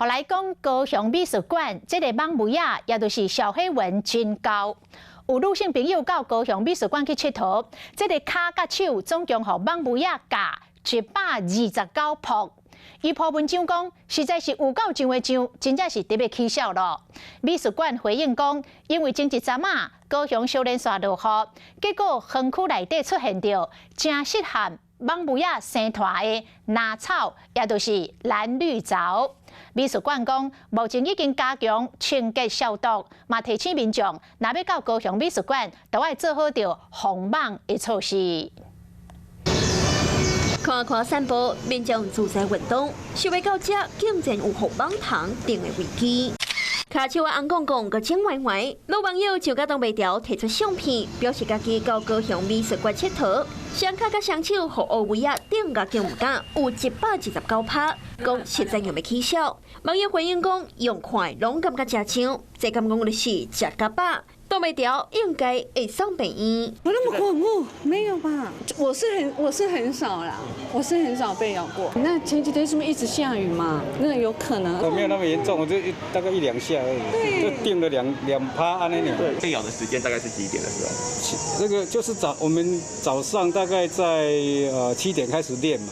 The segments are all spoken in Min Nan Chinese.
予來講，高雄美術館這个蠓蝸仔，也就是小黑蚊真厚。有女性朋友到高雄美術館去𨑨迌，這个跤佮手總共予蠓蝸仔咬129噗。伊 po 文章講，實在是有夠上的上，真正是特別起笑咯。美術館回應講，因為前一陣仔高雄小連續落雨，結果園區內底出現著誠適合蠓蝸仔生湠的藍草，也就是藍綠藻。美術館講，目前已經加強清潔消毒，嘛提醒民眾，若欲到高雄美術館，都愛做好著防蠓的措施。看看散步，民眾自在運動，想欲到這竟然有予蠓蟲叮的危機。跤手仔翁講講閣整歪歪，老網友就甲擋袂牢提出相片，表示家己到高雄美術館𨑨迌，雙跤佮雙手予烏龜仔叮甲驚毋敢，有129拍，講實在用欲起痟。網友回應講，用看攏感覺誠像，這敢講就是食甲飽，擋袂牢應該會送病院。有那麼恐怖？沒有吧？我是很少啦，我是很少被咬過。那前幾天是不是一直下雨嘛？那有可能。我沒有那麼嚴重，我就大概一兩下而已，就叮了兩趴按呢。對，被咬的時間大概是幾點的時候？這個就是我們早上大概在7點開始練嘛。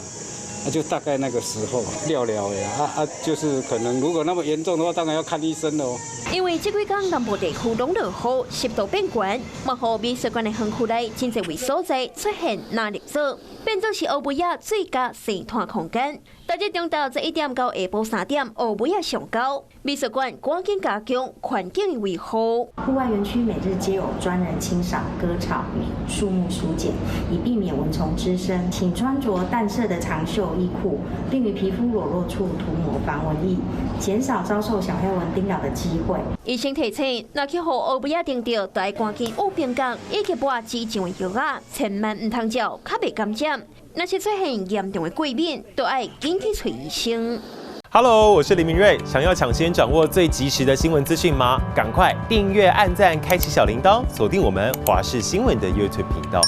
那就大概那個時候了了的啊啊，就是可能如果那麼嚴重的話，當然要看醫生咯。因為這幾工南部地區攏落雨，濕度變懸，嘛予美術館的園區內真濟位所在出現藍綠藻，變做是烏龜仔最佳生湠空間。大日中晝11點到下晡3點，烏龜仔上高。美術館趕緊加強環境的維護。戶外園區每日皆有專人清掃割草與樹木修剪，以避免蚊蟲滋生。請穿着淡色的長袖衣褲，並於皮膚裸露處塗抹防蚊液，減少遭受小黑蚊叮咬的機會。醫生提醒，若去予烏龜仔叮著，就愛趕緊捂冰角，以及抹止癢的藥仔，千萬毋通照較袂感染。若是出現嚴重的過敏，就愛緊去揣醫生。 Hello，我是林明瑞。想要搶先掌握最及時的新聞資訊嗎？趕快訂閱、按讚、開啟小鈴鐺，鎖定我們華視新聞的 YouTube 頻道。